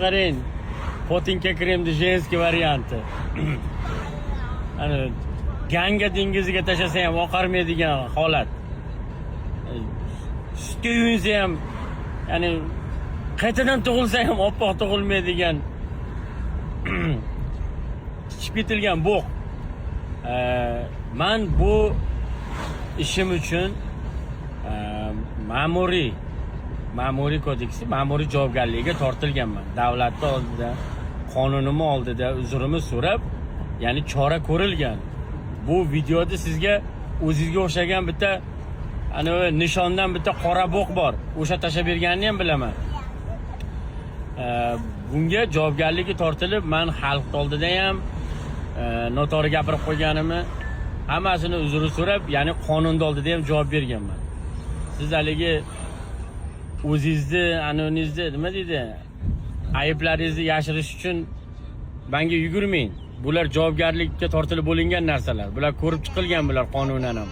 Qarang, Potinka kremni женский varianti. Ana Ganga dengiziga tashlasa ham oqarmaydigan holat. Sutga yuvinsa ham, ya'ni qaytadan tug'ilsa ham oppoq tug'ilmaydigan chichib ketilgan bo'q. Man bu ishim uchun ma'muriy kodeksi, ma'muriy javobgarlikka tortilganman. Davlatni oldida, qonunimi oldida uzrimni so'rab, ya'ni chora ko'rilgan. Bu videoda sizga o'zingizga o'xshagan bitta anavi nishondan bitta qora bo'q bor. O'sha tashlab berganini ham bilaman. Bunga javobgarlikka tortilib, man xalq oldida ham noto'g'ri gapirib qo'yganimni hammasini uzr so'rab, ya'ni qonunni oldida ham javob berganman. Siz haligi o'zingizni anavingizni, nima deydi, ayblaringizni yashirish uchun manga yugurmang. Bular javobgarlikka tortilib bo'lingan narsalar. Bular ko'rib chiqilgan, bular qonunan ham.